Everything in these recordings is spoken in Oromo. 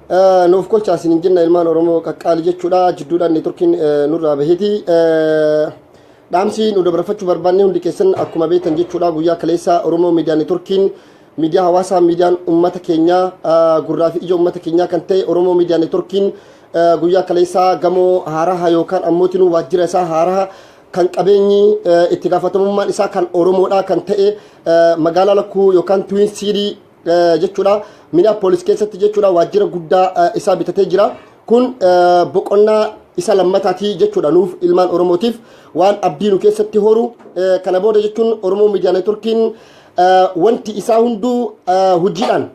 Nuuf kolchaa isin jenna, ilmaan Oromoo qaqqaali jechuudha. Jidduudhaan networkiin nurraa baheeti. Dhaamsi nu dabarfachuu barbaanne, hundi keessan akkuma beektan jechuudha, guyyaa kaleessa Oromoo Miidiyaa Networkiin, miidiyaa hawaasaa, miidiyaan uummata keenyaa, gurraa fi ija uummata keenyaa kan ta'e Oromoo Miidiyaa Networkiin, guyyaa kaleessaa gamoo haaraa yookaan ammootinuu waajjira isaa haaraa kan qabeenyi itti gaafatamummaan isaa kan Oromoodhaa kan ta'e magaalaa lakkuu yookaan Twin City jechuudha, Minneapolis keessatti jechuudha, waajjira guddaa isaa bitatee jira. Kun boqonnaa isa lammataatii jechuudha. Nuuf ilmaan Oromootiif waan abdii nu keessatti horu. Kana booda jechuun Oromoo Miidiyaa Networkiin wanti isaa hunduu hojiidhaan,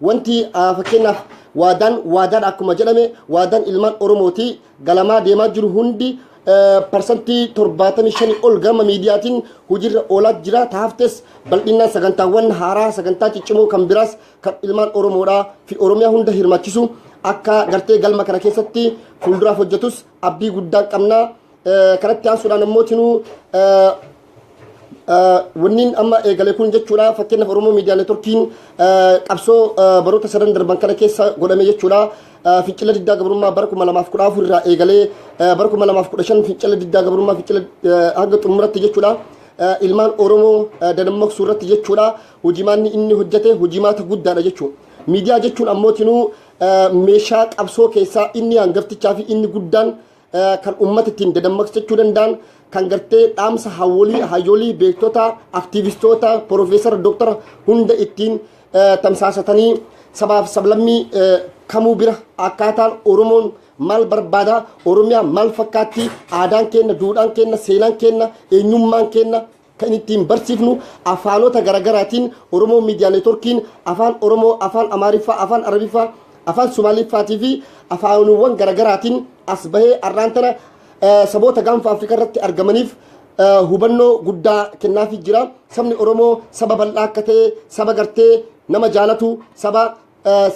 wanti fakkeenyaaf waadaan waadaadha akkuma jedhame, waadaan ilmaan Oromooti galamaa deemaa jiru hundi 75% ol gama miidiyaatiin hojiirra oolaa jira. Taaftes bal'inaan sagantaawwan haaraa, sagantaa ciccimoo kan biraas kan ilmaan Oromoodhaa fi Oromiyaa hunda hirmaachisu akka gartee galma kana keessatti fuulduraaf hojjetus abdii guddaa qabna. Kanatti aansuudhaan ammootinuu wanniin amma eegale kun jechuudha, fakkeenyaaf Oromoo Miidiyaa Networkiin qabsoo baroota sadan darban kana keessa godhame jechuudha. Fincila diddaa gabrummaa bara 2014 irraa eegalee bara 2015 fincila diddaa gabrummaa, fincila hanga xumuratti jechuudha. Ilmaan Oromoo dadammaqsuu irratti jechuudha. Hojimaanni inni hojjete hojimaata guddaadha jechuudha. Miidiyaa jechuun ammootinuu meeshaa qabsoo keessaa inni hangaftichaa fi inni guddaan kan uummata ittiin dadammaqsachuu danda'an, kan gartee dhaamsa hawwolii, hayyoolii, beektota, aktiivistoota, piroofeesara, dooktara hunda ittiin tamsaasatanii sabaaf sablammii kamuu bira akkaataan Oromoon maal barbaada, Oromiyaa maal fakkaatti, aadaan keenya, duudhaan keenya, seenaan keenya, eenyummaan keenya kan ittiin barsiifnu afaanota garaagaraatiin Oromoo Miidiyaa Networkiin afaan Oromoo, afaan Amaariffaa, afaan Arabiffaa, afaan Sumaaliffaatii fi afaanowwan garaagaraatiin as bahee arraan tana saboota gaanfa Afrikaa irratti argamaniif hubannoo guddaa kennaafii jira. Sabni Oromoo saba bal'aa akka ta'e, saba gartee nama jaalatu, saba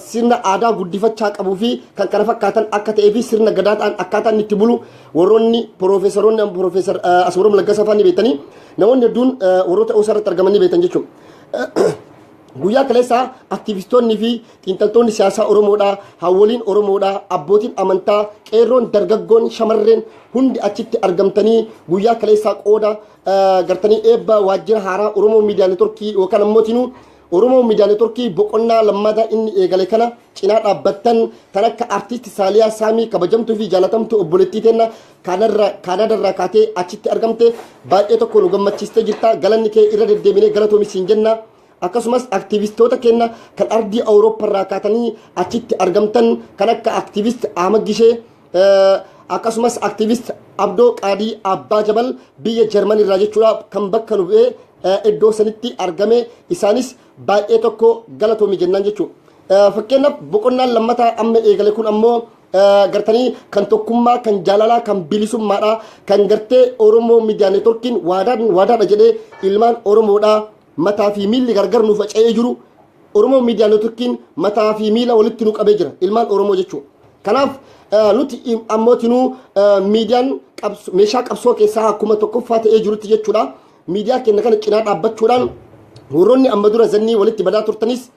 sirna aadaa guddifachaa qabuu fi kan kana fakkaatan akka ta'ee fi sirna gadaataan akkaataa inni itti bulu warroonni piroofeesaroonni, piroofeesar Asmaroom Laggasaa fa'aa ni beektanii, namoonni hedduun warroota OSA irratti argaman ni beektan jechuudha. Guyyaa kaleessaa aktiivistoonni fi xiinxaltoonni siyaasaa Oromoodhaa, hawwoliin Oromoodhaa, abbootiin amantaa, qeerroon, dargaggoon, shamarreen hundi achitti argamtanii guyyaa kaleessaa qooda gartanii eebba waajjira haaraa Oromoo Miidiyaa Networkii yookaan ammootinuu Oromoo Miidiyaa Networkii boqonnaa lammataa inni eegale kana cinaa dhaabbattan, kan akka artiist Saaliyaa Saamii, kabajamtuu fi jaalatamtuu obboleettii teenna Kaanadarraa kaatee achitti argamte, baay'ee tokko nu gammachiistee jirta. Galanni kee irra deddeebinee galatoomi siin jenna. Akkasumas aktiivistoota keenya kan ardii Awurooppaarraa kaatanii achitti argamtan, kan akka aktiivist Ahmad Gishee, akkasumas aktiivist Abdoo Qaadii Abbaa Jabal biyya Jarman irraa jechuudha, kan bakka nu bu'ee iddoo sanitti argame, isaanis baay'ee tokko galatoomi jennaan jechuudha. Fakkeenyaaf boqonnaan lammataa amma eegale kun ammoo gartanii kan tokkummaa, kan jaalalaa, kan bilisummaadha, kan gartee Oromoo Miidiyaa Networkiin waadaan waadaadha jedhee ilmaan Oromoodha mataa fi miilli gargar nu faca'ee jiru Oromoo Miidiyaa Networkiin mataa fi miila walitti nu qabee jira ilmaan Oromoo jechuudha. Kanaaf nuti ammootinuu miidiyaan meeshaa qabsoo keessaa akkuma tokkoffaa ta'ee jirutti jechuudha. Miidiyaa keenya kana cinaa dhaabbachuudhaan warroonni amma dura zannii walitti badaa turtanis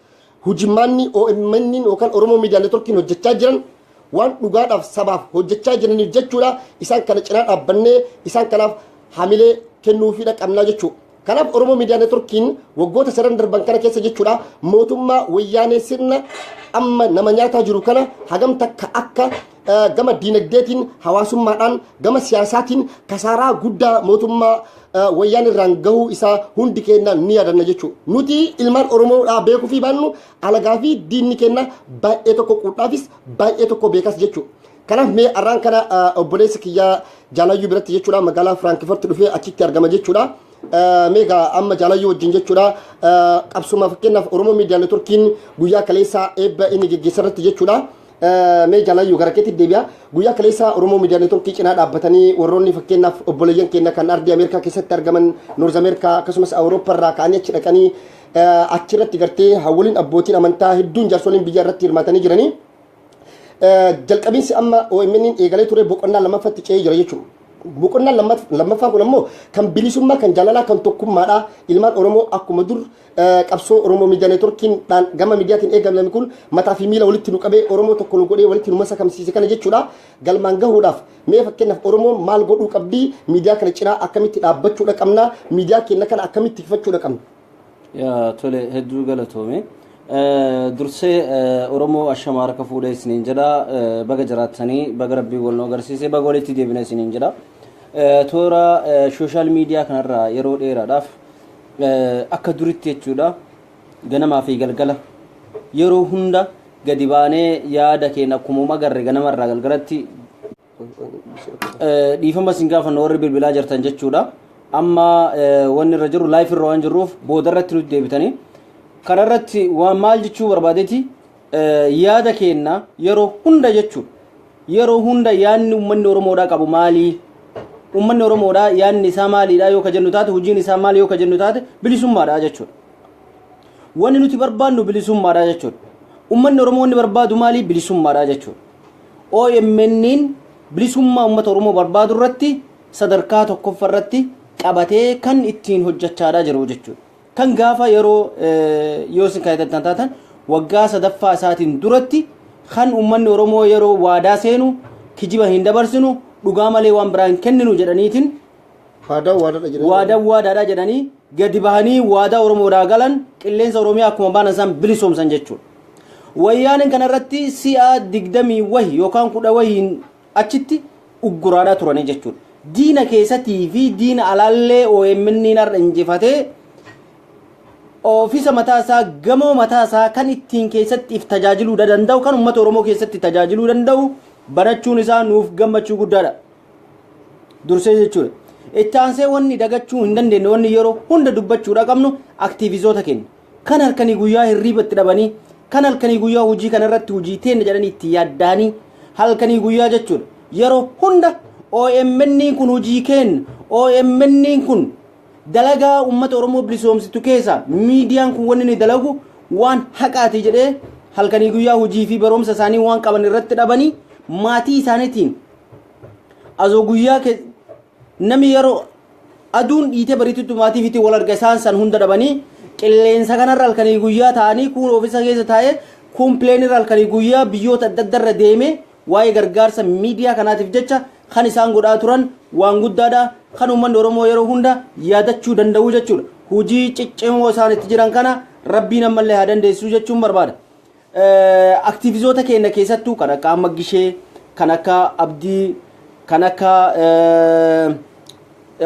hujimmaanni OMN yookaan Oromoo Miidiyaa Networkiin hojjechaa jiran waan dhugaadhaaf sabaaf hojjechaa jiraniif jechuudha. Isaan kana cinaa dhaabbannee isaan kanaaf hamilee kennuufiidha qabnaa jechuudha. Kanaaf Oromoo Miidiyaa Networkiin waggoota sadan darban kana keessa jechuudha, mootummaa wayyaanee sirna amma nama nyaataa jiru kana hagam takka akka gama diinagdeetiin, hawaasummaadhaan, gama siyaasaatiin kasaaraa guddaa mootummaa wayyaan irraan gahuu isaa hundi keenya ni yaadanna jechuudha. Nuti ilmaan Oromoodhaa beekuu fi baannu alagaa fi diinni keenya baay'ee tokko quudhaafis baay'ee tokko beekas jechuudha. Kanaaf mee arraan kana obboleessa kiyyaa Jaalayyuu biratti jechuudha, magaalaa Firaankifort dhufee achitti argama jechuudha. Meegaa amma Jaalayyuu wajjin jechuudha, qabsuma fakkeenyaaf Oromoo Miidiyaa Networkiin guyyaa kaleessaa eebba inni geggeessa irratti jechuudha. Mee Jaalayyuu, gara keetti deebi'a. Guyyaa kaleessaa Oromoo Miidiyaa Networkii cinaa dhaabbatanii warroonni fakkeenyaaf obboleeyyan keenya kan ardii Ameerikaa keessatti argaman, North Ameerikaa akkasumas Awurooppaa irraa ka'anii achi dhaqanii achirratti gartee hawwoliin, abbootiin amantaa hedduun, jaarsoliin biyya irratti hirmaatanii jiranii. Jalqabiinsi amma OMN eegalee ture boqonnaa lammaffaatti ce'ee jira jechuudha. Boqonnaan lammaffaan kun ammoo kan bilisummaa, kan jaalalaa, kan tokkummaadha. Ilmaan Oromoo akkuma dur qabsoo Oromoo Miidiyaa Neetworkiin gama miidiyaatiin eegalame kun mataa fi miila walitti nu qabee, Oromoo tokko nu godhee, walitti nu masakamsiise kana jechuudha. Galmaan gahuudhaaf mee fakkeenyaaf Oromoon maal godhuu qabdi? Miidiyaa kana cinaa akkamitti dhaabbachuudha qabna? Miidiyaa keenya kana akkamitti tikfachuudha qabna? Yaa tole, hedduu galatoome. Dursee Oromoo ashamaa, harka fuudhee isiniin jedha. Baga jiraattanii, baga Rabbii wal nu agarsiise, baga walitti deebina isiniin jedha. Toora social media kanarraa yeroo dheeraadhaaf akka duritti jechuudha, ganamaa fi galgala yeroo hunda gadi baanee yaada keenya akkuma agarre ganamarraa galgalatti, dhiifama isin gaafanna warri bilbilaa jirtan jechuudha. Amma wanni irra jiru live irra waan jirruuf boodarratti nutti deebitanii. Kanarratti waan maal jechuu barbaadeeti, yaada keenya yeroo hunda jechuudha. Yeroo hunda yaadni uummanni Oromoodhaa qabu maali? Uummanni Oromoodhaa yaadni isaa maaliidha yoo ka jennu taate, hojiin isaa maali yoo ka jennu taate, bilisummaadha jechuudha. Wanni nuti barbaannu bilisummaadha jechuudha. Uummanni Oromoo wanni barbaadu maali? Bilisummaadha jechuudha. OMN'n bilisummaa uummata Oromoo barbaadu irratti sadarkaa tokkoffaa irratti qabatee kan ittiin hojjechaadhaa jiru jechuudha. Kan gaafa yeroo yoo isin kaayatan taatan, waggaa sadaffaa isaatiin duratti kan uummanni Oromoo yeroo waadaa seenu kijiba hin dabarsinu, dhugaa malee waan biraa hin kenninu jedhaniitiin Waadaa waadaadha jedhanii. Waadaa waadaadha jedhanii gadi bahanii waadaa Oromoodhaa galan, qilleensa Oromiyaa akkuma baanan isaan bilisoomsan jechuudha. Wayyaaneen kanarratti si'a 20 wahi yookaan 10 wahiin achitti ugguraadhaa turanii jechuudha. Diina keessatii fi diina alaallee OMN har'a injifatee oofisa mataa isaa, gamoo mataa isaa kan ittiin keessatti if tajaajiluu danda'u, kan uummata Oromoo keessatti tajaajiluu danda'u banachuun isaa nuuf gammachuu guddaadha. Dursee jechuudha. Itti aansee wanni dagachuu hin dandeenye, wanni yeroo hunda dubbachuudha qabnu, aktiivizoota keenya. Kan halkanii guyyaa hirriiba itti dhabanii, kan halkanii guyyaa hojii kanarratti hojii teenne jedhanii itti yaaddaanii halkanii guyyaa jechuudha. Yeroo hunda OMN kun hojii keenya, OMN kun dalagaa uummata Oromoo bilisoomsitu keessa, miidiyaan kun wanni inni dalagu waan haqaati jedhee halkanii guyyaa hojii fi barumsa isaanii waan qaban irratti dhabanii, maatii isaaniitiin azoo guyyaa namni yeroo aduun dhiitee bariitutti maatii fiitiin wal arga, isaan san hunda dhabanii qilleensa kanarra halkanii guyyaa ta'anii, kuun oofisa keessa taa'ee, kuun pileenirra halkanii guyyaa biyyoota adda addaa irra deemee waa'ee gargaarsa miidiyaa kanaatiif jecha kan isaan godhaa turan waan guddaadha, kan uummanni Oromoo yeroo hunda yaadachuu danda'u jechuudha. Hojii ciccimoo isaan itti jiran kana Rabbiin ammallee haa dandeessisuu jechuun barbaada. Aktiivizoota keenya keessattuu kan akka Ahmad Gishee, kan akka Abdii, kan akka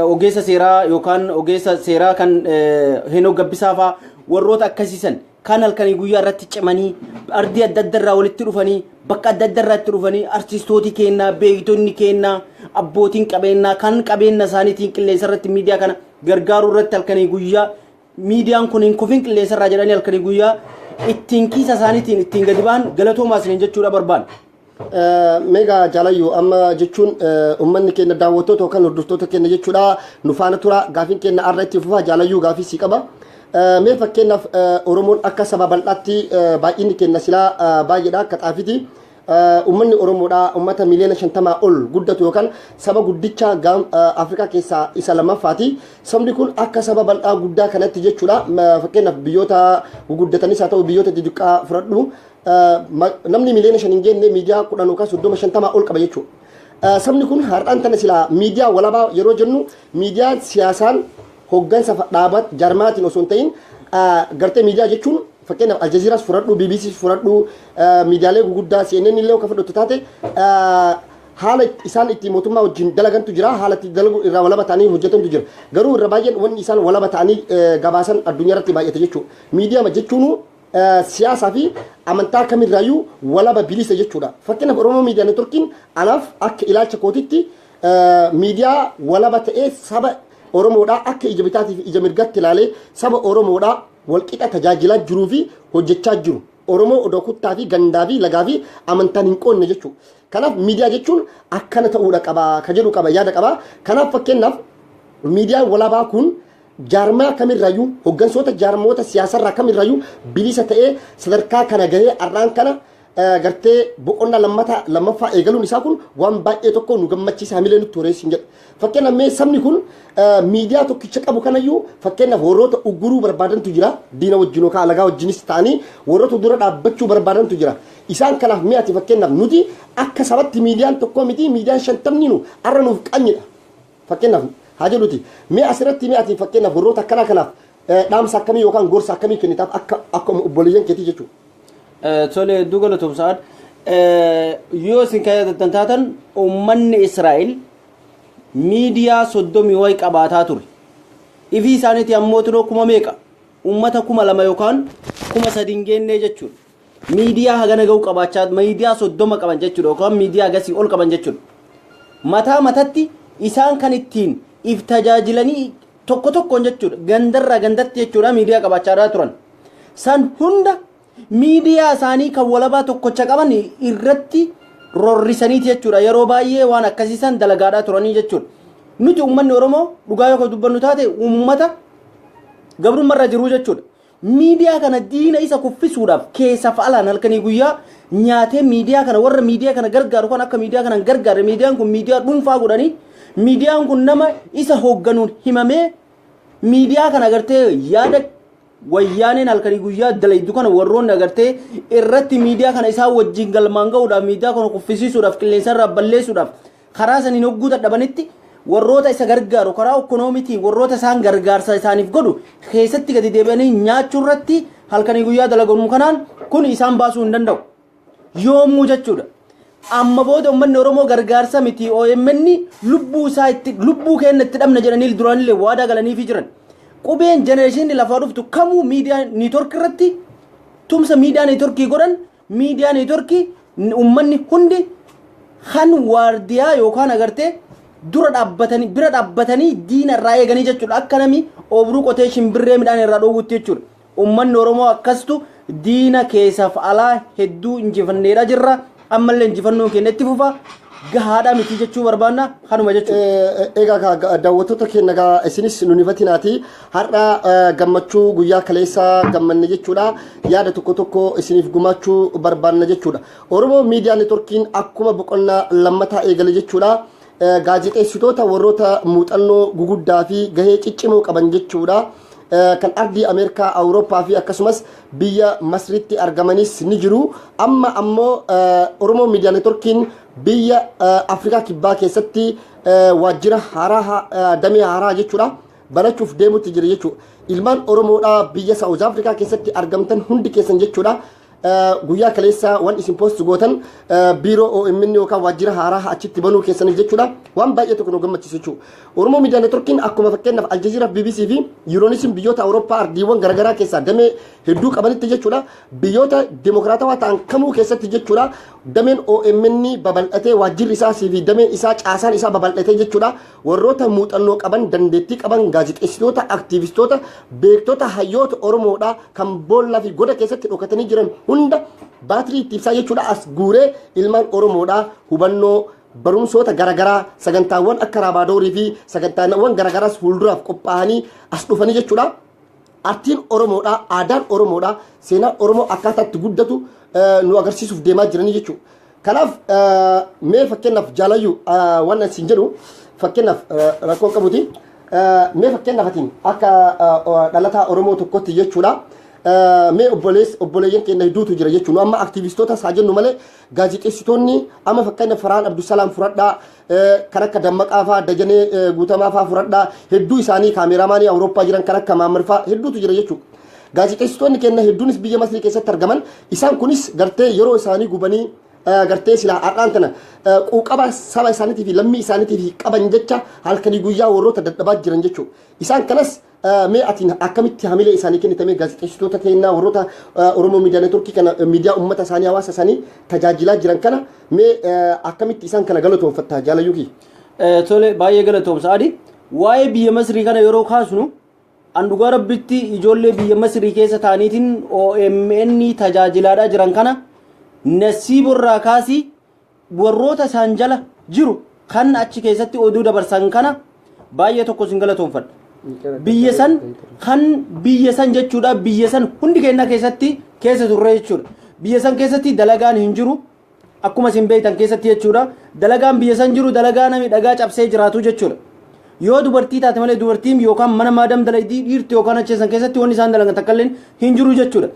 ogeessa seeraa yookaan ogeessa seeraa kan Heenoo Gabbisaa fa'aa, warroota akkasiisan kan halkanii guyyaa irratti cimanii ardii adda adda irraa walitti dhufanii, bakka adda adda irraa itti dhufanii, artistooti kennaa, beektonni kennaa, abbootiin qabeenyaa kan qabeenya isaaniitiin qilleensa irratti miidiyaa kana gargaaruu irratti halkanii guyyaa miidiyaan kun hin kufin qilleensa irraa jedhanii halkanii guyyaa ittiin kiisa isaaniitiin ittiin gadi ba'an, galatoomaa isiniin jechuudha barbaada. Meegaa jaalayyoo, amma jechuun uummanni keenya, daawwattoota yookaan hordoftoota keenya jechuudha, nu faana tura. Gaafiin keenya har'a itti fufaa. Jaalayyuu, gaafii sii qaba. Mee fakkeenyaaf Oromoon akka saba bal'aatti baay'inni keenya silaa baay'eedha akka xaafiti. Uummanni Oromoodha uummata miliyoona 50 ol guddatu yookaan saba guddicha Afrikaa keessaa isa lammaffaati. Sabni kun akka saba bal'aa guddaa kanatti jechuudha. Fakkeenyaaf biyyoota guguddatanis haa ta'u biyyoota xixiqqaa fudhadhu, namni miliyoona 5 hin geenye miidiyaa 10 yookaan 30 50 ol qaba jechuudha. Sabni kun har'aan tana silaa miidiyaa walabaa yeroo jennu, miidiyaan siyaasaan hoggansa dhaabat jarmaatiin osoo hin ta'in, gartee miidiyaa jechuun fakkeenyaaf Aljazeeraas fudhadhu, BBC fudhadhu, miidiyaalee guguddaa CNN illee akka fudhattu taate, haala isaan itti mootummaa wajjin dalagantu jira, haala itti dalagu irraa walaba ta'anii hojjetantu jira. Garuu irra baay'een wanni isaan walaba ta'anii gabaasan addunyaa irratti baay'ate jechuudha. Miidiyaa jechuun siyaasaa fi amantaa kamirraayyuu walaba, bilisa jechuudha. Fakkeenyaaf Oromoo Miidiyaa Neetworkiin anaaf akka ilaalcha kootitti miidiyaa walaba ta'ee saba Oromoodhaa akka ija bitaatii fi ija mirgatti ilaalee saba Oromoodhaa walqixa tajaajilaa jiruu fi hojjechaa jiru. Oromoo odoo kuttaa fi gandaa fi lagaa fi amantaan hin qoonne jechuudha. Kanaaf miidiyaa jechuun akkana ta'uudha qaba ka jedhu qaba, yaada qaba. Kanaaf fakkeenyaaf miidiyaan walabaa kun jaarmaa kamirraayyuu, hoggansoota jaarmoota siyaasarraa kamirraayyuu bilisa ta'ee sadarkaa kana gahee har'aan kana Gartee boqonnaa lammataa lammaffaa eegaluun isaa kun waan baay'ee tokko nu gammachiisa, hamilee nutti horeessin jedha. Fakkeenyaaf mee sabni kun miidiyaa tokkicha qabu kanayyuu fakkeenyaaf warroota ugguruu barbaadantu jira. Diina wajjin yookaan alagaa wajjinis ta'anii warroota dura dhaabbachuu barbaadantu jira. Isaan kanaaf mi'aati fakkeenyaaf nuti akka sabatti miidiyaan tokko miti, miidiyaan 50 nu arra nuuf qanyidha. Fakkeenyaaf haa jedhuti mee asirratti mi'aati fakkeenyaaf warroota akkanaa kanaaf dhaamsa akkamii yookaan gorsa akkamii kennitaaf akka obboleeyyan keetii jechuudha? Tole, hedduu galatoom Sa'aad. Yoo isin kan yaadattan taatan, uummanni Israa'el miidiyaa 30 wayi qabaataa ture. Ifii isaaniiti ammoo tunoo kuma meeqa? Uummata 2000 yookaan 3000 hin geennee jechuudha. Miidiyaa hagana ga'u qabaachaa miidiyaa 30 qaban jechuudha yookaan miidiyaa gasii ol qaban jechuudha. Mataa matatti isaan kan ittiin if tajaajilanii tokko tokkoon jechuudha, gandarraa gandatti jechuudha, miidiyaa qabaachaa turan. San hunda miidiyaa isaanii kan walabaa tokkocha qaban irratti rorrisaniiti jechuudha. Yeroo baay'ee waan akkasiisan dalagaadhaa turanii jechuudha. Nuti uummanni Oromoo dhugaa yoo dubbannu taate uummata gabrummarra jiru jechuudha. Miidiyaa kana diina isa kuffisuudhaaf keessa alaan halkanii guyyaa nyaatee miidiyaa kana, warra miidiyaa kana gargaaru kan akka miidiyaa kana hin gargaarre, miidiyaan kun miidiyaa dhuunfaa godhanii, miidiyaan kun nama isa hoogganuun himamee, miidiyaa kana agartee yaada Wayyaaneen halkanii guyyaa dalaydu kana warroonni agartee irratti miidiyaa kana isaan wajjin galmaan ga'uudhaaf, miidiyaa kana kuffisiisuudhaaf, qilleensa irraa balleessuudhaaf karaa saniin hogguu dadhabanitti warroota isa gargaaru karaa ikkonoomiitiin warroota isaan gargaarsa isaaniif godhu keessatti gadi deebi'anii nyaachuu irratti halkanii guyyaa dalagamu kanaan kun isaan baasuu hin danda'u. Yoomuu jechuudha. Amma booda uummanni Oromoo gargaarsa miti, OMN lubbuu isaa itti lubbuu keenya itti dhabna jedhanii duraanillee waadaa galaniifii jiran. Qubeen generation lafaa dhuftu kamuu miidiyaa network irratti tumsa miidiyaa network godhan, miidiyaa network uummanni hundi kan waardiyaa yookaan agartee dura dhaabbatanii bira dhaabbatanii diina irraa eeganii jechuudha. Akka nami oobruu qotee shimbirree midhaan irraa dhoowwutti jechuudha. Uummanni Oromoo akkastu diina keessaaf alaa hedduu injifanneedha jirra. Ammallee injifannoon keenya itti fufa. Gahaadha miti jechuu barbaanna, kanuma jechuudha. Egaa daawwattoota keenya, egaa isinis nun ifatinaati, har'a gammachuu guyyaa kaleessaa gammanne jechuudha, yaada tokko tokko isiniif gumaachuu barbaanna jechuudha. Oromoo Miidiyaa Networkiin akkuma boqonnaa lammataa eegale jechuudha. Gaazexeessitoota warroota muuxannoo guguddaa fi gahee ciccimoo qaban jechuudha. Kan ardii Ameerikaa, Awurooppaa fi akkasumas biyya Masriitti argamanis ni jiru. Amma ammoo Oromoo Miidiyaa Networkiin biyya Afrikaa Kibbaa keessatti waajjira haaraa, damee haaraa jechuudha, banachuuf deemutti jira jechuudha. Ilmaan Oromoodhaa biyya South Afrikaa keessatti argamtan hundi keessan jechuudha. Guyyaa kaleessa waan isin post gootan biiroo OMN yookaan waajjira haaraa achitti banuu keessaniif jechuudha. Waan baay'ee tokko nu gammachiisu jechuudha. Oromoo Miidiyaa Networkiin akkuma fakkeenyaaf Aljazeera, BBC fi Yuroonisiin biyyoota Awurooppaa ardiiwwan garaagaraa keessaa damee hedduu qabanitti jechuudha. Biyyoota dimokiraatawaa ta'an kamuu keessatti jechuudha. Dameen OMN babal'atee, waajjirri isaa fi dameen isaa, caasaan isaa babal'atee jechuudha. Warroota muuxannoo qaban, dandeettii qaban, gaazexeessitoota, aktiivistoota, beektota, hayyoota Oromoodhaa kan boollaa fi goda keessatti dhokatanii jiran hunda baatirii itti ibsaa jechuudha, as guuree ilmaan Oromoodhaa hubannoo, barumsoota garaagaraa, sagantaawwan akka Raabaadorii fi sagantaawwan garaagaraas fuulduraaf qophaa'anii as dhufanii jechuudha. Artiin Oromoodhaa, aadaan Oromoodhaa, seenaan Oromoo akkaataa itti guddatu nu agarsiisuuf deemaa jiranii jechuudha. Kanaaf mee fakkeenyaaf jaalayyuu waan isin jedhu, fakkeenyaaf rakkoo qabuti. Mee fakkeenyaaf atiin akka dhalataa Oromoo tokkotti jechuudha. Mee obboleeyyan keenya hedduutu jira jechuudha. Nu amma aktiivistoota isaa jennu malee gaazexeessitoonni amma fakkeenyaaf Farhaan Abdusalaam fudhadhaa, kan akka Dammaqaa fa'aa, Dajanee Guutamaa fa'aa fudhadhaa, hedduu isaanii kaameraamaanii Awurooppaa jiran kan akka Maammar fa'aa hedduutu jira jechuudha. Gaazexeessitoonni keenya hedduunis biyya Masrii keessatti argaman, isaan kunis gartee yeroo isaanii gubanii gartee silaa har'aan tana quuqama saba isaaniitii fi lammii isaaniitiif qaban jecha halkanii guyyaa warroota dadhabaa jiran jechuudha. Isaan kanas mee atiin akkamitti hamilee isaanii kennitamee gaazexeessitoota keenyaa warroota Oromoo Miidiyaa Networkii kana, miidiyaa uummata isaanii, hawaasa isaanii tajaajilaa jiran kana, mee akkamitti isaan kana galatoonfattaa, jaalayyuu kiyya? Tole, baay'ee galatoomsa adi. Waa'ee biyya Masrii kana yeroo kaasnu, an dhugaa Rabbitti ijoollee biyya Masrii keessa ta'aniitiin OMN tajaajilaadhaa jiran kana, nasiiborraa kaasii warroota isaan jala jiru kan achi keessatti oduu dabarsan kana baay'ee tokko isin galatoonfadha. Biyya san kan biyya san jechuudha, biyya san hundi keenya keessatti keessa turre jechuudha. Biyya san keessatti dalagaan hin jiru. Akkuma isin beektan keessatti jechuudha. Dalagaan biyya san jiru dalagaa namni dhagaa cabsee jiraatu jechuudha. Yoo dubartii taate malee, dubartiin yookaan mana maadam dalaydii, dhiirti yookaan achi san keessatti wanni isaan dalagan takka illee hin jiru jechuudha.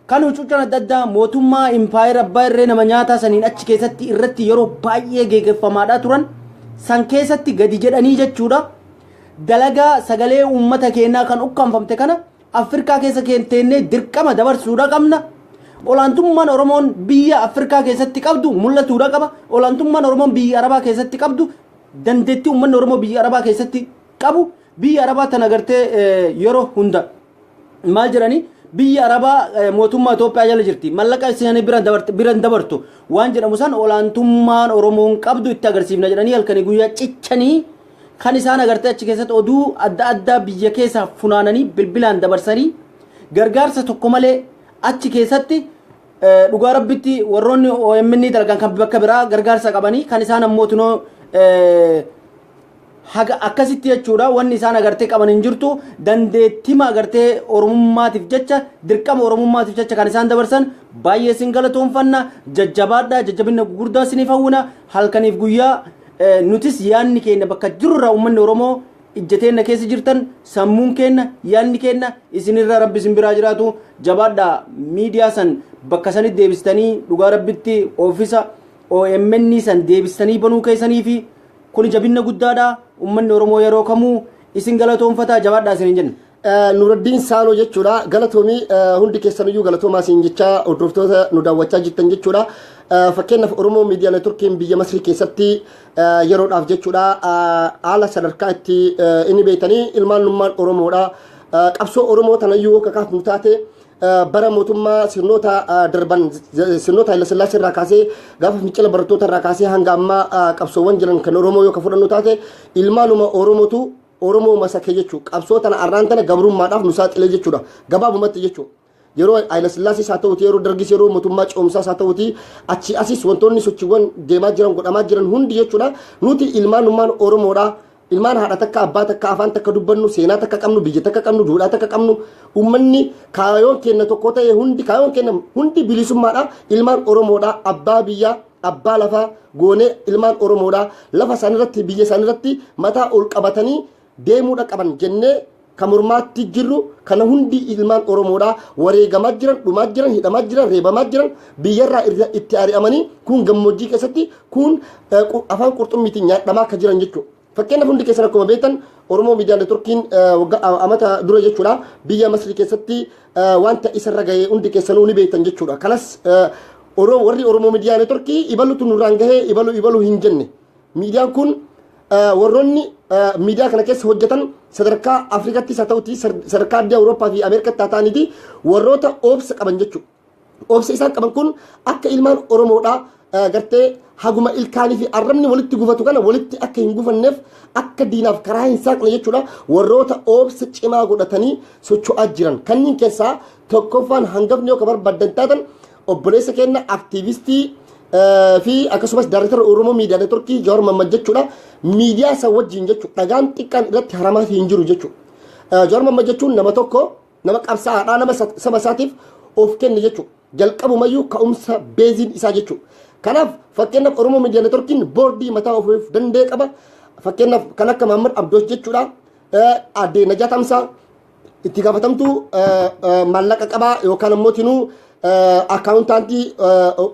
Kan huccuuccaan adda addaa mootummaa impaayera abbaa irree nama nyaataa saniin achi keessatti irratti yeroo baay'ee geggeeffamaadhaa turan san keessatti gadi jedhanii jechuudha. Dalagaa sagalee uummata keenyaa kan ukkaanfamte kana Afrikaa keessa teennee dirqama dabarsuudha qabna. Olaantummaan Oromoon biyya Afrikaa keessatti qabdu mul'atuudha qaba. Olaantummaan Oromoon biyya Arabaa keessatti qabdu, dandeettii uummanni Oromoo biyya Arabaa keessatti qabu, biyya Arabaa tana gartee yeroo hunda maal jedhanii, biyya Arabaa mootummaa Itoophiyaa jala jirti, mallaqa isaanii biran dabartu waan jedhamu san, olaantummaan Oromoon qabdu itti agarsiifna jedhanii halkanii guyyaa cichanii kan isaan agartee achi keessatti oduu adda addaa biyya keessaa funaananii bilbilaan dabarsanii gargaarsa tokko malee achi keessatti. Dhugaa Rabbitti, warroonni OMN dalagan kan bakka biraa gargaarsa qabanii, kan isaan ammoo tunoo haga akkasitti jechuudha, wanni isaan agartee qaban hin jirtu. Dandeettima agartee Oromummaatiif jecha, dirqama Oromummaatiif jecha kan isaan dabarsan baay'ee isin galatoonfanna. Jajjabaadha, jajjabina gurguddaa isiniif hawwina. Halkaniif guyyaa nutis yaanni keenya bakka jirurraa, uummanni Oromoo ijjateenna keessa jirtan, sammuun keenya, yaanni keenya isinirra. Rabbi isin biraa jiraatu. Jabaadha. Miidiyaa san bakka sanitti deebistanii, dhugaa Rabbitti, oofisa OMN san deebistanii banuu keessanii fi kuni jabinna guddaadha. Uummanni Oromoo yeroo kamuu isin galatoonfataa. Jabaadhaa isin hin jenna. Nuraddiin Saaloo jechuudha. Galatoomii, hundi keessaniyyuu galatoomaa isin jechaa, hordoftoota nu daawwachaa jirtan jechuudha. Fakkeenyaaf, Oromoo Miidiyaa Neetworkiin biyya Masrii keessatti yeroodhaaf jechuudha, haala sadarkaa itti inni beektanii ilmaannummaan Oromoodha. Qabsoo Oromoo tanayyuu kakaafnu taate, bara mootummaa sirnoota darban, sirnoota Haayila Sillaasee irraa kaasee, gaafa fincila barattoota irraa kaasee hanga ammaa qabsoowwan jiran kan Oromoo yoo ka fudhannu taate, ilmaanuma Oromootu Oromoo masakee jechuudha. Qabsoo tana arraan tana gabrummaadhaaf nu saaxilee jechuudha. Gabaabumatti jechuudha. Yeroo Haayila Sillaasees haa ta'uti, yeroo Dargis, yeroo mootummaa ce'umsaas haa ta'uti, achi asis wantoonni sochiiwwan deemaa jiran, godhamaa jiran hundi jechuudha. Nuti ilmaanummaan Oromoodha. Ilmaan haadha takka, abbaa takka, afaan takka dubbannu, seenaa takka qabnu, biyya takka qabnu, duudhaa takka qabnu, uummanni kaayoon keenya tokko ta'e hundi, kaayoon keenya hundi bilisummaadha. Ilmaan Oromoodha. Abbaa biyyaa, abbaa lafaa goonee ilmaan Oromoodha. Lafa isaaniirratti, biyya isaaniirratti mataa ol qabatanii deemuudha qaban jennee kan mormaatti jirru kana hundi ilmaan Oromoodha. Wareegamaa jiran, dhumaa jiran, hidhamaa jiran, reebamaa jiran, biyyarraa itti ari'amanii, kun gammoojjii keessatti, kun afaan qurxummiitiin nyaadhamaa akka jiran jechuudha. Fakkeenyaaf, hundi keessan akkuma beektan, Oromoo Miidiyaa Neetworkiin amata dura jechuudha, biyya Masrii keessatti wanta isarra gahee hundi keessanuu ni beektan jechuudha. Kanas warri Oromoo Miidiyaa Neetworkii ibalutu nurraan gahee, ibalu ibalu hin jenne. Miidiyaan kun, warroonni miidiyaa kana keessa hojjetan, sadarkaa Afrikaattis haa ta'uti, sadarkaa adda Awurooppaa fi Ameerikaatti haa ta'aniiti, warroota obsa qaban jechuudha. Obsa isaan qaban kun akka ilmaan Oromoodhaa gartee haguma ilkaanii fi arrabni walitti gufatu kana walitti akka hin gufanneef, akka diinaaf karaa hin saaqne jechuudha. Warroota obsa cimaa godhatanii socho'aa jiran kanneen keessaa tokkoffaan, hangafni yoo ka barbaaddan taatan, obboleessa keenya aktiivistii fi akkasumas daarektara Oromoo Miidiyaa Neetworkii Jawaar Mammad jechuudha. Miidiyaa isa wajjin jechuudha. Dhagaan xiqqaan irratti haramaa hin jiru jechuudha. Jawaar Mammad jechuun nama tokko, nama qabsaa'aadhaa, nama saba isaatiif of kenne jechuudha. Jalqabumayyuu ka'umsa beeziin isaa jechuudha. Kanaaf, fakkeenyaaf, Oromoo Miidiyaa Neetworkiin boordii mataa ofiif danda'e qaba. Fakkeenyaaf, kan akka Mahammad Abdoosh jechuudha. Aadde Najaa Tamsaa, itti gaafatamtuu maallaqa qabaa yookaan ammoo tinuu accountant,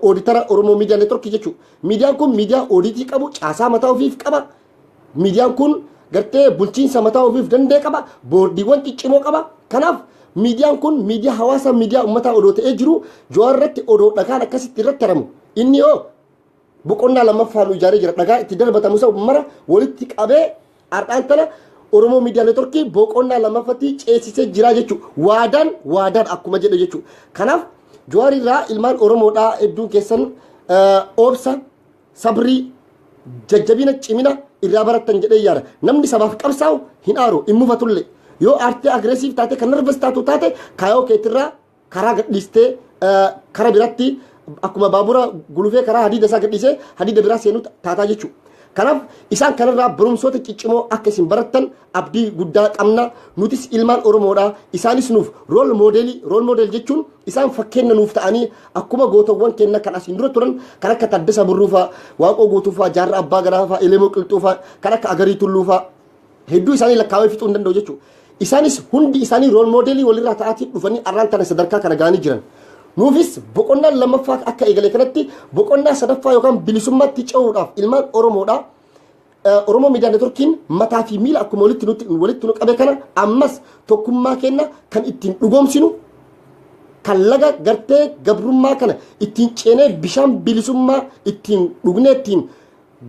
auditor Oromoo Miidiyaa Neetworkii jechuudha. Miidiyaan kun miidiyaa ooditii qabu, caasaa mataa ofiif qaba. Miidiyaan kun gartee bulchiinsa mataa ofiif danda'e qaba. Boordiiwwan ciccimoo qaba. Kanaaf, miidiyaan kun miidiyaa hawaasaa, miidiyaa uummataa odoo ta'ee jiru, Jawaar irratti odoo dhagaan akkasitti irratti haramu. Inni yoo boqonnaa lammaffaa nu ijaaree jira. Dhagaa itti darbatamu isa mara walitti qabee har'aan tana Oromoo Miidiyaa Neetworkii boqonnaa lammaffatti ceesisee jira jechuudha. Waadaan waadaan akkuma jedhe jechuudha. Kanaaf, Jawaar irraa ilmaan Oromoodhaa hedduun keessan obsa, sabrii, jajjabina, cimina irraa barattan jedhee yaada. Namni sabaaf qabsaa'u hin aaru, hin mufatullee. Yoo aartee aggressive taate, kan nervous taatu taate, kaayoo keetirraa karaa gadhiistee karaa biratti akkuma baabura gulufee karaa hadiida isaa gadhiisee hadiida biraa seenuu taataa jechuudha. Kanaaf isaan kanarraa barumsoota ciccimoo akka isin barattan abdii guddaa qabna. Nutis ilmaan Oromoodha. Isaanis nuuf role modelii, role model jechuun isaan fakkeenya nuuf ta'anii akkuma gootawwan keenya kan asiin dura turan kan akka Taddasa Birruu fa'aa, Waaqoo Guutuu fa'aa, Jaarraa Abbaa Gadaa fa'aa, Elemoo Qilxuu fa'aa, kan akka Agarii Tulluu fa'aa hedduu isaanii lakkaawee fixuu hin danda'u jechuudha. Isaanis hundi isaanii role modelii walirraa ta'aatii dhufanii arraan tana sadarkaa kana ga'anii jiran. Nuufis boqonnaan lammaffaa akka eegale kanatti boqonnaa sadaffaa yookaan bilisummaatti ce'uudhaaf ilmaan Oromoodha. Oromoo Miidiyaa Neetworkiin mataa fi miila akkuma walitti nuti walitti nu qabe kana ammas tokkummaa keenya kan ittiin dhugoomsinu, kan laga gartee gabrummaa kana ittiin ceenee bishaan bilisummaa ittiin dhugnee ittiin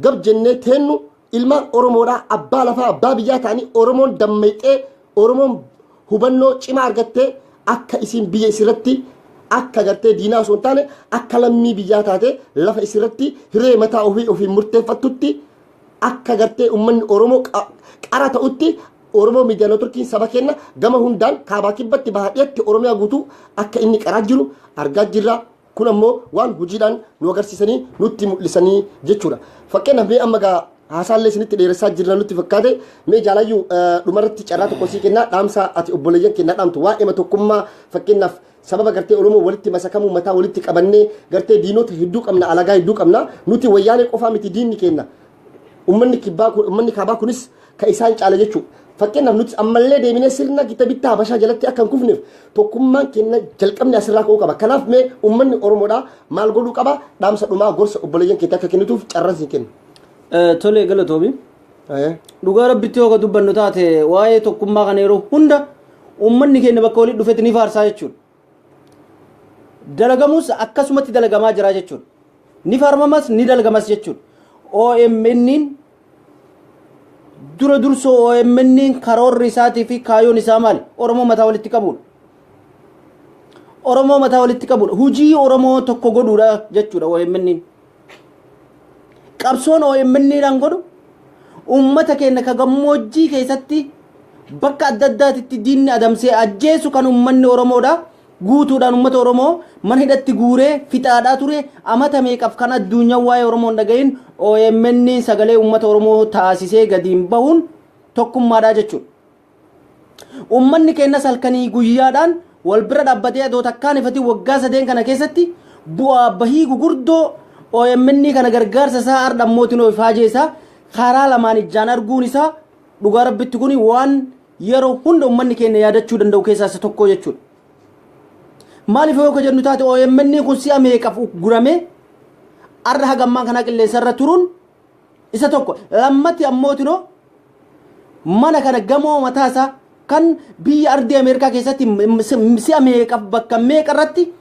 gab jennee teennu, ilmaan Oromoodhaa abbaa lafaa abbaa biyyaa ta'anii, Oromoon dammayxee, Oromoon hubannoo cimaa argattee, akka isin biyya isirratti akka gartee diinaa osoo hin taane akka lammii biyyaa taate lafa isirratti hiree mataa ofii ofiin murteeffattutti, akka gartee uummanni Oromoo qara ta'utti, Oromoo Miidiyaa Neetworkiin saba keenya gama hundaan kaabaa kibbatti baadiyyaatti Oromiyaa guutuu akka inni qaraa jiru argaa jirra. Kun ammoo waan hojiidhaan nu agarsiisanii nutti mul'isanii jechuudha. Fakkeenyaaf mee amma gaa haasaallee isinitti dheeressaa jirra nutti fakkaate. Mee jaalayyuu, dhumarratti carraa tokko sii kennaa, dhaamsa ati obboleeyyan kennaa dhaamtu waa'ee tokkummaa. Fakkeenyaaf sababa gartee Oromoo walitti masakamuu, mataa walitti qabannee gartee diinota hedduu qabna, alagaa hedduu qabna. Nuti Wayyaanee qofaa miti diinni kenna. Uummanni kibbaa kun, uummanni kaabaa kunis ka isaan caala jechuudha. Fakkeenyaaf nuti ammallee deebinee sirna gita bittaa Habashaa jalatti akka hin kufneef tokkummaan keenya jalqabni asirraa ka'uu qaba. Kanaaf mee uummanni Oromoodhaa maal godhuu qaba? Dhaamsa dhumaa gorsa obboleeyyan keetti akka kennituuf carraan siin kenna. Tole, galatoomi. Dhugaa Rabbitti yoo dubbannu taate, waa'ee tokkummaa kana yeroo hunda uummanni keenya bakka walitti dhufetti ni faarsaa jechuudha. Dalagamus akkasumatti dalagamaa jira jechuudha. Ni faarmamas, ni dalagamas jechuudha. OMN'n dura dursoo, OMN'n karoorri isaatii fi kaayyoon isaa maali? Oromoo mataa walitti qabuudha. Oromoo mataa walitti qabuudha. Hujii Oromoo tokko godhuudha jechuudha OMN'n. Qabsoon OMN'dhaan godhu uummata keenya ka gammoojjii keessatti bakka adda addaatitti diinni adamsee ajjeesu, kan uummanni Oromoodha. Guutuudhaan uummata Oromoo mana hidhatti guuree fixaadhaa ture amata meeqaaf, kan addunyaan waa'ee Oromoo hin dhagahin, OMN sagalee uummata Oromoo taasisee gadiin bahuun tokkummaadha jechuudha. Uummanni keenyas halkanii guyyaadhaan wal bira dhaabbatee adoo takkaan ifati waggaa 3n kana keessatti bu'aa bahii gugurdoo OMN kana gargaarsa isaa har'a mootiin ifaajee isaa karaa lamaan ijaan arguun isaa, dhugaa Rabbitti kuni waan yeroo hunda uummanni keenya yaadachuu danda'u keessaa isa tokko jechuudha. Maaliif yoo ka jennu taate, OMN kun si'a meeqaaf guramee har'a hagammaan kanaa qilleensa irra turuun isa tokko. Lammatti ammootinoo mana kana gamoo mataa isaa kan biyya ardii Ameerikaa keessatti si'a meeqaaf bakka meeqa irratti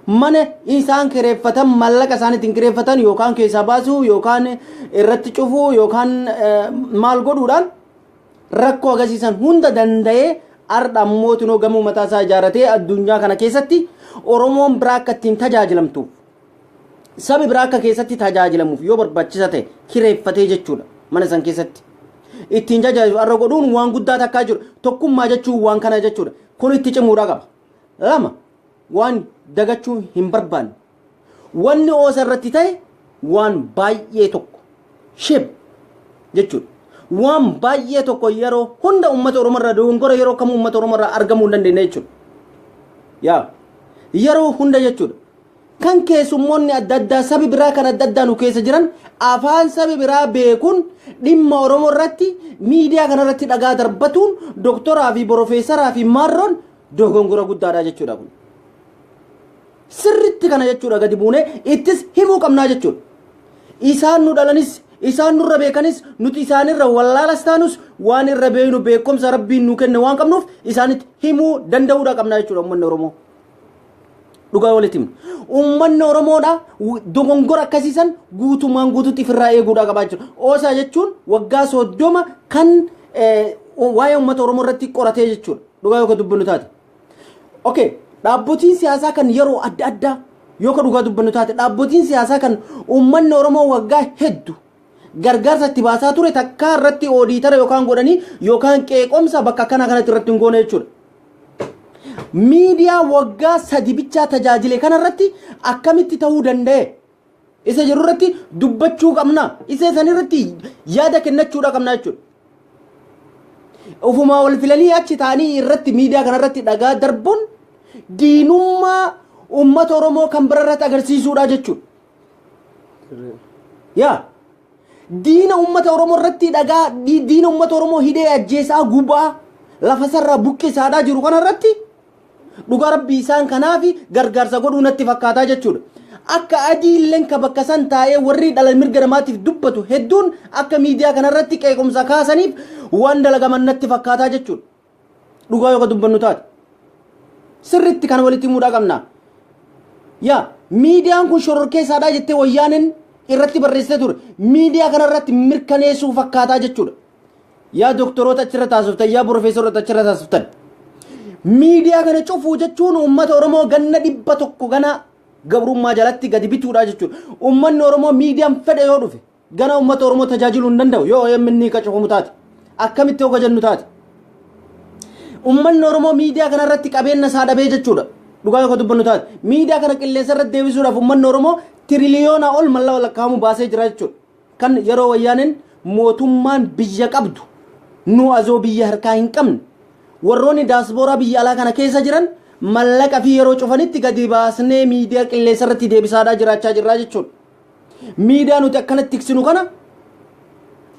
mana isaan kireeffatan, mallaqa isaan ittiin kireeffatan yookaan keessaa baasuu yookaan irratti cufuu yookaan maal godhuudhaan rakkoo agarsiisan hunda danda'ee, har'a ammootinoo gamoo mataa isaa ijaarratee addunyaa kana keessatti Oromoon biraa akka ittiin tajaajilamtuuf, sabi biraa akka keessatti tajaajilamuuf yoo barbaachisa ta'e kireeffatee jechuudha mana san keessatti. Ittiin tajaajilu har'a godhuun waan guddaa takkaa jiru. Tokkummaa jechuun waan kana jechuudha. Kun itti cimuudha qaba. Lama, waan dagachuu hin barbaanne. Wanni OSA irratti ta'e waan baay'ee tokko shame jechuudha. Waan baay'ee tokko yeroo hunda uummata Oromoo irraa dogongora yeroo kamuu uummata Oromoo irraa argamuu hin dandeenye jechuudha. Yaa yeroo hunda jechuudha. Kan keessummoonni adda addaa sabi biraa kan adda addaa nu keessa jiran afaan sabi biraa beekuun dhimma Oromoo irratti miidiyaa kanarratti dhagaa darbatuun doktoraa fi porofeesaraa fi maarroon dogongora guddaadha jechuudha kun. Sirritti kana jechuudha gadi buunee ittis himuu qabnaa jechuudha. Isaan nu dhalanis, isaan nurra beekanis, nuti isaanirra wallaalas taanus, waan irra beeknu beekumsa Rabbiin nu kenne waan qabnuuf isaanitti himuu danda'uudha qabnaa jechuudha uummanni Oromoo. Dhugaa walitti himnu. Uummanni Oromoodha dogongora akkasiisan guutumaan guutuutti ofirraa eeguudha qabaa jechuudha. OSA jechuun waggaa 30 kan waa'ee uummata Oromoo irratti qoratee jechuudha. Dhugaa yoo dubbannu taate. Okay, dhaabbotiin siyaasaa kan yeroo adda addaa yoo ka dhugaa dubbannu taate, dhaabbotiin siyaasaa kan uummanni Oromoo waggaa hedduu gargaarsa itti baasaa ture takkaa irratti auditor yookaan godhanii yookaan qeeqomsa bakka akkana kanatti irratti hin goone jechuudha. Miidiyaa waggaa 3 bichaa tajaajile kanarratti akkamitti ta'uu danda'e? Isa jiru irratti dubbachuu qabna. Isa san irratti yaada kennachuudha qabna jechuudha. Ofumaa wal filanii achi ta'anii irratti miidiyaa kanarratti dhagaa darbuun diinummaa uummata Oromoo kan bira irratti agarsiisuudha jechuudha. Yaa diina uummata Oromoo irratti dhagaa, diina uummata Oromoo hidhee ajjeesaa, gubaa, lafa sarraa buqqisaadhaa jiru kanarratti dhugaa Rabbii isaan kanaaf gargaarsa godhuu natti fakkaataa jechuudha. Akka adii illeen ka bakka san taa'ee warri dhala mirga namaatiif dubbatu hedduun akka miidiyaa kanarratti qeequmsa kaasaniif waan dalagaman natti fakkaataa jechuudha. Dhugaa yoo dubbannu taate. Sirriitti kana walitti himuudhaa qabna. Yaa miidiyaan kun shororkeessaadhaa jettee Wayyaaneen irratti barreessitee ture. Miidiyaa kanarratti mirkaneessuu fakkaataa jechuudha. Yaa doktoroota achirra taasiftan, yaa profeesoroota achirra taasiftan. Miidiyaa kana cufuu jechuun uummata Oromoo ganna 100 gana gabrummaa jalatti gadi bituudha jechuudha. Uummanni Oromoo miidiyaan fedhe yoo dhufe gana uummata Oromoo tajaajiluu hin danda'u yoo OMN ka cufamu taate. Akkamitti yoo jennu taate. Uummanni Oromoo miidiyaa kanarratti qabeenya isaa dhabee jechuudha. Dhugaa yoo dubbannu taate. Miidiyaa kana qilleensa irratti deebisuudhaaf uummanni Oromoo tiriliyoona ol mallaqa lakkaa'amu baasee jira jechuudha. Kan yeroo Wayyaaneen mootummaan biyya qabdu nu azoo biyya harkaa hin qabne, warroonni daaspooraa biyya alaa kana keessa jiran mallaqa fi yeroo cufanitti gadi baasnee miidiyaa qilleensa irratti deebisaadhaa jiraachaa jirraa jechuudha. Miidiyaa nuti akkanatti tiksinu kana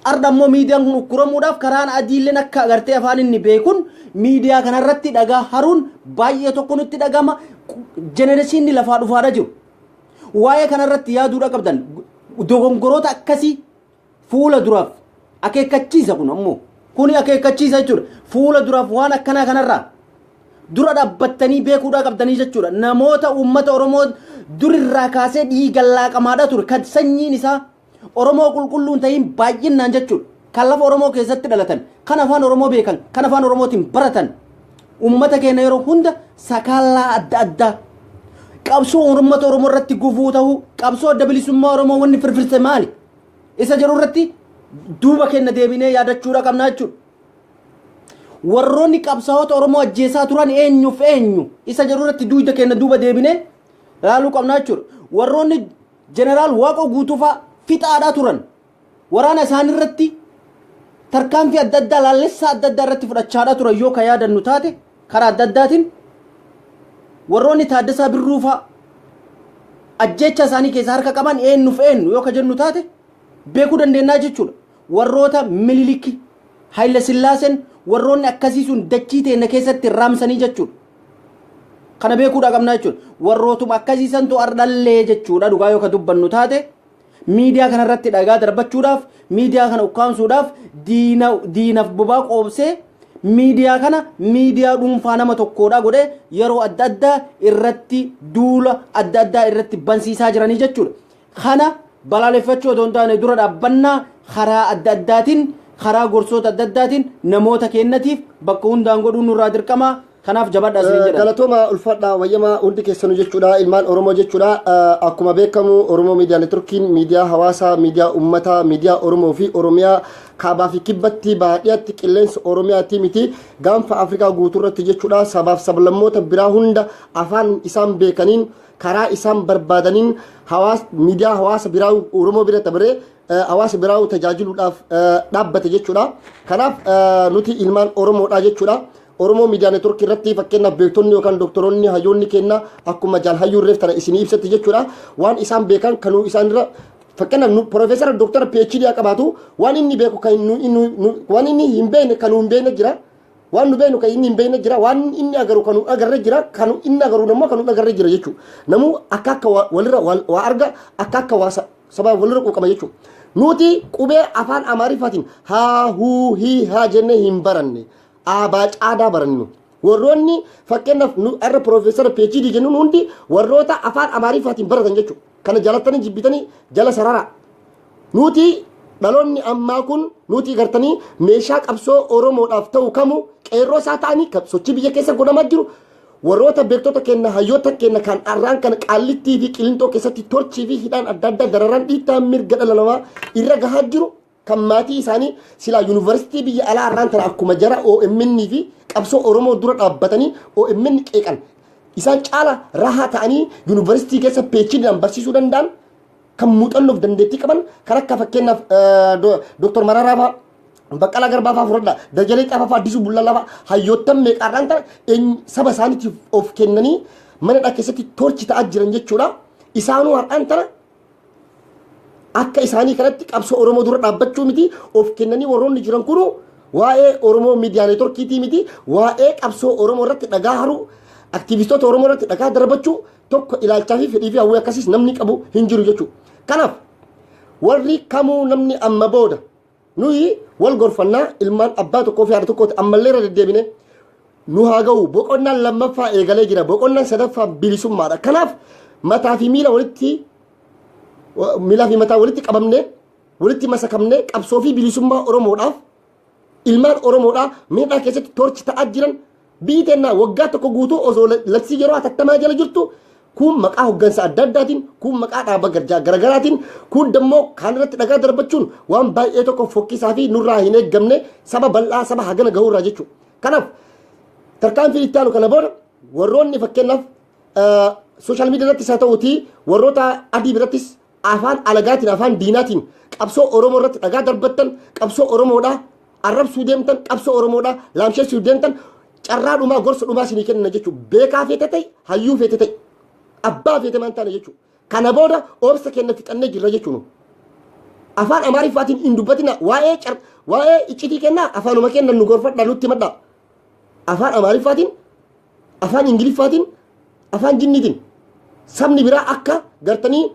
arda ammoo miidiyaan kun ukkuramuudhaaf karaan adiilleen akka agartee afaan inni beekun miidiyaa kanarratti dhagaa haruun baay'ee tokko nutti dhagama. Generationni lafaa dhufaadha jiru. Waa'ee kanarratti yaaduudha qabdan. Dogongoroota akkasii fuula duraaf akeekkachiisa, kun ammoo kuni akeekkachiisa jechuudha. Fuula duraaf waan akkanaa kanarraa dura dhaabbattanii beekuudhaa qabdanii jechuudha. Namoota uummata Oromoo durirraa kaasee dhiiga laaqamaadha ture, kan sanyiin isaa Oromoo qulqulluun ta'iin baay'inaan jechuudha. Kan lafa Oromoo keessatti dhalatan, kan afaan Oromoo beekan, kan afaan Oromootiin baratan, uummata keenya yeroo hunda sakaallaa adda addaa qabsoo uummata Oromoo irratti gufuu ta'uu, qabsoo adda bilisummaa Oromoo wanni firfirse maali? Isa jedhu irratti duuba keenya deebinee yaadachuudha qabna jechuudha. Warroonni qabsaa'ota Oromoo ajjeesaa turan eenyuuf eenyu? Isa jedhu irratti duuba keenya duuba deebinee laaluu qabna jechuudha. Warroonni Jeneraal Waaqoo Guutuufaa fixaadhaa turan, waraana isaanii irratti tarkaanfii adda addaa, laallessaa adda addaa irratti fudhachaadhaa turan yoo ka yaadannu taate, karaa adda addaatiin warroonni Taaddasaa Birruufaa ajjeecha isaanii keessaa harka qaban eenyuuf eenyu yoo ka jennu taate beekuu dandeenyaa jechuudha. Warroota Mililikki, Haayile Sillaaseen, warroonni akkasii sun dachii teenya keessatti raamsanii jechuudha. Kana beekuudha qabnaa jechuudha. Warrootuma akkasii santu ardhallee jechuudha. Dhugaa yoo ka dubbannu taate, miidiyaa kanarratti dhagaa darbachuudhaaf, miidiyaa kana ukkaamsuudhaaf, diina diinaaf bobaa qoobsee, miidiyaa kana miidiyaa dhuunfaa nama tokkoodha godhee yeroo adda addaa irratti duula adda addaa irratti bansiisaa jiranii jechuudha. Kana balaaleffachuu otoo hin taane dura dhaabbannaa karaa adda addaatiin, karaa gorsoota adda addaatiin namoota kennatiif bakka hundaan godhuun nurraa dirqama. Kanaaf jabaadhaa isiniin jedha. Galatooma, ulfaadhaa, wayyamaa hundi keessanuu jechuudha, ilmaan Oromoo jechuudha. Akkuma beekamu Oromoo Miidiyaa Networkiin miidiyaa hawaasaa, miidiyaa uummataa, miidiyaa Oromoo fi Oromiyaa kaabaa fi kibbatti, baadiyyaatti, qilleensa Oromiyaatti miti, gaanfa Afrikaa guutuurratti jechuudha, sabaaf sablammoota biraa hunda afaan isaan beekaniin, karaa isaan barbaadaniin hawaasa, miidiyaa hawaasa biraa Oromoo bira dabaree hawaasa biraa tajaajiluudhaaf dhaabbate jechuudha. Kanaaf nuti ilmaan Oromoodha jechuudha. Oromoo Miidiyaa Network irratti fakkeenyaaf beektonni yookaan doktoroonni, hayyoonni kenna akkuma jaal hayyuu reef tana isinii ibsatti jechuudha. Waan isaan beekan kanuu isaan irra, fakkeenyaaf nu profeesara, doktara, PhD haa qabaatu, waan inni beeku kan nu waan inni hin beekne kan nu hin beekne jira. Waan nu beeknu kan inni hin beekne jira. Waan inni agaru kan nu agarre jira. Kan inni agaru immoo kan nu agarre jira jechuudha. Namuu akka akka walirra waa arga, akka akka waa sababa walirra quuqama jechuudha. Nuti qubee afaan Amaariffaatiin haa huu hii haa jennee hin baranne. Aabaa caadaa barannu. Warroonni fakkeenyaaf nu har'a profeesara, PhD jennuun hundi warroota afaan Amaariffaatiin baratan jechuudha. Kana jalattanii jibbitanii jala sarara. Nuti dhaloonni ammaa kun nuti gartanii meeshaa qabsoo Oromoodhaaf ta'u kamu, qeerroo isaa ta'anii sochii biyya keessa godhamaa jiru, warroota beektota kenna, hayyoota kenna kan arraan kana Qaallittii fi Qilintoo keessatti torchii fi hidhaan adda addaa, dararaan dhiittaa mirga dhala namaa irra gahaa jiru, kan maatii isaanii silaa yuunivarsiitii biyya alaa arraan tana akkuma jara OMN fi qabsoo Oromoo dura dhaabbatanii OMN qeeqan isaan caala rahaa ta'anii yuunivarsiitii keessa PhDdhaan barsiisuu danda'an. Kan muuxannoof dandeettii qaban kan akka fakkeenyaaf Dr. Mararaa fa'aa, Baqqalaa Garbaa fa'aa fudhadha. Dajalee Xaafaa fa'aa, Addisuu Bullaallaa fa'aa, hayyoottan meeqaadhaan ta'an saba isaaniitiif of kennanii mana hidhaa keessatti torchi ta'aa jiran jechuudha. Isaanuu har'aan tana akka isaanii kanatti qabsoo Oromoo dura dhaabbachuu miti, of kennanii warroonni jiran kunu waa'ee Oromoo Miidiyaa Neetworkiitii miti, waa'ee qabsoo Oromoo irratti dhagaa haruu, aktiivistoota Oromoo irratti dhagaa darbachuu tokko ilaalchaa fi fedhii fi hawwii akkasiis namni qabu hin jiru jechuudha. Kanaaf warri kamuu namni amma booda nuyi wal gorfannaa, ilmaan abbaa tokkoo fi haadha tokkooti, ammallee irra deddeebine nu haa ga'u. Boqonnaan lammaffaa eegalee jira, boqonnaan sadaffaa bilisummaadha. Kanaaf mataa fi miila walitti, miilaa fi mataa walitti qabamne, walitti masakamne, qabsoo fi bilisummaa Oromoodhaaf, ilmaan Oromoodhaa miidhaa keessatti torchi ta'aa jiran, biyyi teennaa waggaa tokko guutuu osoo labsii yeroo hatattamaa jala jirtu, kun maqaa hoggansa adda addaatiin, kun maqaa dhaaba garagaraatiin, kun dammoo kaan irratti dhagaa darbachuun waan baay'ee tokko fokkisaa fi nurraa hin eeggamne, saba bal'aa, saba hagana gahurraa jechuudha. Kanaaf tarkaanfii itti aanu kana booda warroonni fakkeenyaaf social media irrattis haa ta'uutii warroota adii birattis afaan alagaatiin, afaan diinaatiin qabsoo Oromoo irratti dhagaa darbattan, qabsoo Oromoodhaa arrabsuu deemtan, qabsoo Oromoodhaa laamsheessuu deemtan, carraa dhumaa, gorsa dhumaa isinii kenna jechuudha. Beekaa feete ta'e, hayyuu feete ta'e, abbaa feete maan taane jechuudha. Kana booda obsa kenna fixannee jirra jechuudha. Afaan Amaariffaatiin hin dubbatina. Waa'ee iccitii kennaa afaanuma kennan nu gorfadha, nutti himadha. Afaan Amaariffaatiin, afaan Ingiliffaatiin, afaan jinniitiin sabni biraa akka gartanii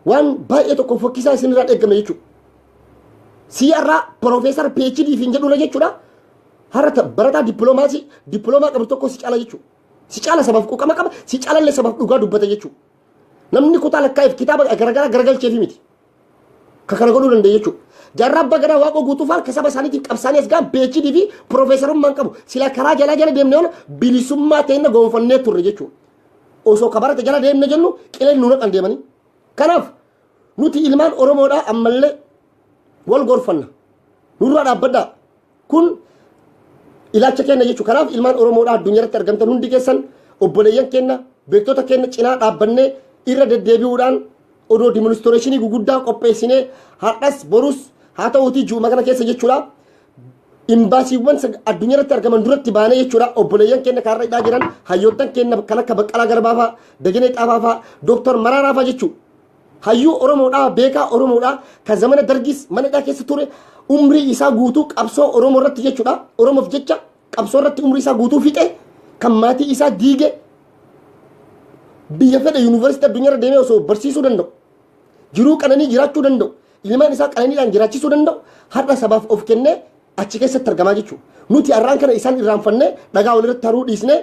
waan baay'ee tokko fokkisaa isinirraa eeggamne jechuudha. Si'arraa Piroofeesar PhD fi jedhudha jechuudha. Har'a barataa dippiloomaasii dippiloomaa qabu tokko si caala jechuudha. Si caala sabaaf quuqama qaba, si caalallee sabaaf dhugaa dubbata jechuudha. Namni kutaa lakkaa'eef kitaaba garaagaraa garagalcheefi miti. Ka kana godhuu danda'e jechuudha. Jaarraa abbaa gadaa Waaqoo Guutuu fa'aa ka saba isaaniitiif qabsaanii as ga'an PhD fi piroofeesarummaan qabu. Sila karaa jalaa jala deemnee ola bilisummaa ta'inna goonfannee turre jechuudha. Osoo ka barate jala deemne jennu qileen nu naqan deemanii. Kanaaf nuti ilmaan Oromoodhaa ammallee wal gorfanna. Nurraa dhaabbadhaa. Kun ilaalcha keenya jechuudha. Kanaaf ilmaan Oromoodhaa addunyaa irratti argamtan hundi keessan, obboleeyyan keenya, beektota keenya cinaa dhaabbannee irra deddeebi'uudhaan odoo demonstration guguddaa qopheessinee, har'as borus haa ta'uutii ji'uma kana keessa jechuudha. Imbaasiiwwan addunyaa irratti argaman duratti baanee jechuudha. Obboleeyyan keenya kaarra hidhaa jiran, hayyoottan keenya kan akka Baqqalaa Garbaa fa'aa, Dajanee Xaafaa fa'aa, Dooktar Maraaraa fa'aa jechuudha. Hayyuu Oromoodhaa, beekaa Oromoodhaa, kan zamana Dargis mana hidhaa keessa ture, umrii isaa guutuu qabsoo Oromoo irratti jechuudha. Oromoof jecha qabsoo irratti umrii isaa guutuu fixe, kan maatii isaa diige, biyya fedhe yuunivarsiitii addunyaa irra deemee osoo barsiisuu danda'u, jiruu qananii jiraachuu danda'u, ilmaan isaa qananiidhaan jiraachisuu danda'u, har'a sabaaf of kennee achi keessatti argamaa jechuudha. Nuti har'aan kana isaan irraanfannee dhagaa walirratti haruu dhiisnee,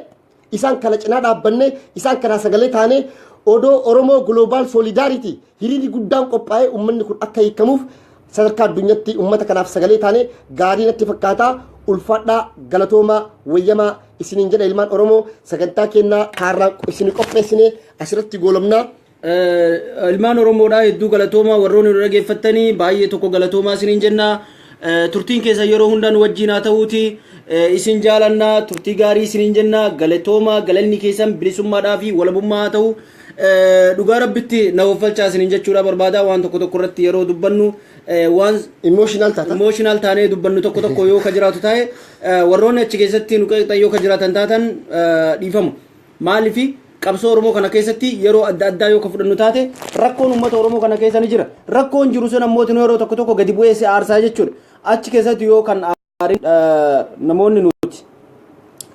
isaan kana cinaa dhaabbannee, isaan kanaa sagalee taanee, odoo Oromoo Global Solidarity hiriirri guddaan qophaa'ee uummanni kun akka hiikamuuf sadarkaa addunyaatti uummata kanaaf sagalee taanee gaarii natti fakkaataa. Ulfaadhaa, galatoomaa, wayyamaa isiniin jedha. Ilmaan Oromoo, sagantaa kennaa kaarraa isin qopheessinee asirratti goolabnaa. Ilmaan Oromoodhaa hedduu galatoomaa. Warroonni nu dhageeffattanii baay'ee tokko galatoomaa isiniin jenna. Turtiin keessa yeroo hunda nu wajjin haa ta'uuti. Isin jaalannaa, turtii gaarii isiniin jenna. Galatoomaa, galanni keessan bilisummaadhaa fi walabummaa haa ta'u. Dhugaa rabbitti na offalchaa isiniin jechuudha barbaada. Waan tokko tokko irratti yeroo dubbannu waan Emotional taata. Emotional taanee dubbannu tokko tokko yoo ka jiraatu ta'e, warroonni achi keessatti nu qeeqxan yoo ka jiraatan taatan dhiifamu. Maaliifi qabsoo Oromoo kana keessatti yeroo adda addaa yoo ka fudhannu taate, rakkoon uummata Oromoo kana keessa ni jira. Rakkoon jiru sun ammoo yeroo tokko tokko gadi bu'ee si aarsaa jechuudha. Achi keessatti yoo kan aarin namoonni nuti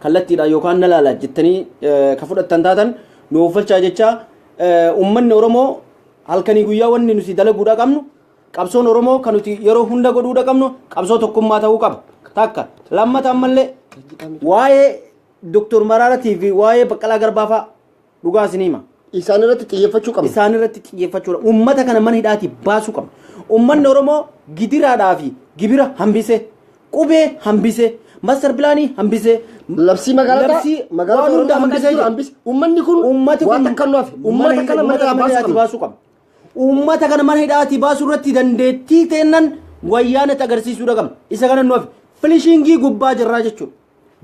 kallattiidhaan yookaan na laala jettanii ka fudhattan taatan nu offalchaa jecha. Uummanni Oromoo halkanii guyyaa wanni nuti dalaguudhaa qabnu, qabsoon Oromoo kan nuti yeroo hunda godhuudha qabnu qabsoo tokkummaa ta'uu qaba. Takka lammata ammallee waa'ee Doktor Maraaratii fi waa'ee Baqqalaa Garbaa fa'a dhugaa isin hima. Isaan irratti xiyyeeffachuu qabna. Isaan irratti xiyyeeffachuudha. Uummata kana mana hidhaatii baasuu qabna. Uummanni Oromoo gidiraadhaa fi gibira hambise, qubee hambise, master plan hambise, Labsii magaalota labsii magaalota waan hunda Oromiyaa hambisee jira. hambise. Uummanni kun Uummati waan kun takka nu hafe. Uummata kana mana hidhaa baasuu qabna. Baasuu qabna. Uummata kana mana hidhaatii baasuu irratti dandeettii teennan wayyaanatti agarsiisuudha qabna. Isa kana nu hafe. Finishing gubbaa jirraa jechuudha.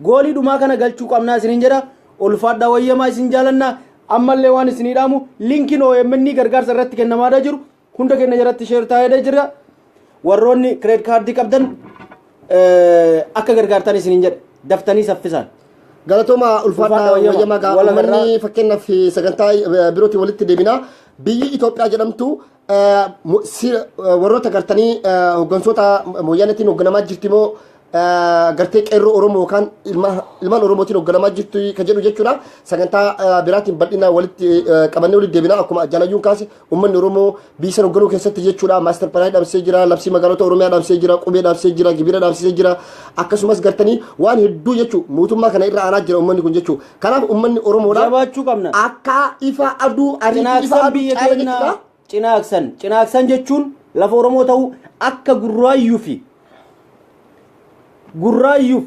Goolii dhumaa kana galchuu qabnaa isiniin jedha. Ulfaadhaa, wayyamaa, isin jaalannaa. Ammallee waan isinii dhaamu, linkiin OMN gargaarsa irratti kennamaadha jiru. Hunda keenya jalatti share taa'ee jira. Warroonni credit card qabdan akka gargaartan isiniin jedha. Daftanii saffisaan. Galatooma, ulfaadhaa. Ulfaadhaa, wayyamaa. Wayyamaa gaa. Wal Uummanni agarraa. fakkeenyaaf sagantaa birootiin walitti deebina. Biyyi Itoophiyaa jedhamtu warroota gartanii hooggantoota mooyyaaneetiin hoogganamaa jirti moo gartee qeerroo Oromoo yookaan ilmaan Oromootiin hoogganamaa jirti kan jedhu jechuudha. Sagantaa biraatiin bal'inaan walitti qabannee walitti deebina. Akkuma Jaalayyuun kaase, uummanni Oromoo biyya sana hoogganuu keessatti jechuudha. Master plan dhaabsisee jira, labsii magaalota Oromiyaa dhaabsisee jira, qubee dhaabsisee jira, gibira dhaabsisee jira. Akkasumas gartanii waan hedduu jechuu mootummaa kana irra aanaa jira uummanni kun jechuu. Kanaaf uummanni Oromoodha Jabaachuu qabna. akka ifa aduu ariitii ifa Cinaaksan aduu biyya caala keenya jechuudha. Cinaaksan jechuun lafa Oromoo ta'uu akka gurraayyuu fi gurraayyuuf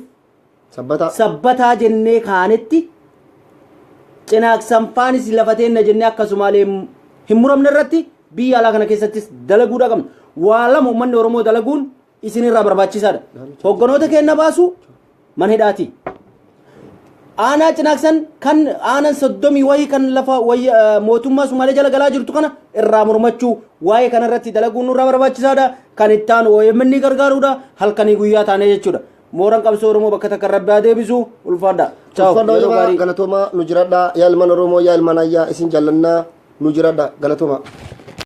Sabbataa. Sabbataa jennee kaanetti, Cinaaksan faanis lafa teenna jennee akkasumaalee hin muramne irratti biyya alaa kana keessattis dalaguudha qabna. Waa lama uummanni Oromoo dalaguun isinirraa barbaachisaadha. Hogganoota keenya baasu mana hidhaati. Aanaa Cinaaksan kan aanaan 30 wayii kan lafa wayii mootummaa Sumaalee jala galaa jirtu kana irraa mormachuu, waa'ee kana irratti dalaguun nurraa barbaachisaadha. Kan itti aanu OMN gargaaruudha, halkanii guyyaa taanee jechuudha. Mooraan qabsoo Oromoo bakka takka Rabbi haa deebisu. Ulfaadha. Ciao. Ulfaadhaa. Yeroo Wayyamaa. gaarii. Galatooma, nu jiraadha. Yaa ilmaan Oromoo, yaa ilmaan ayyaa, isin jaallannaa, nu jiraadha, galatooma.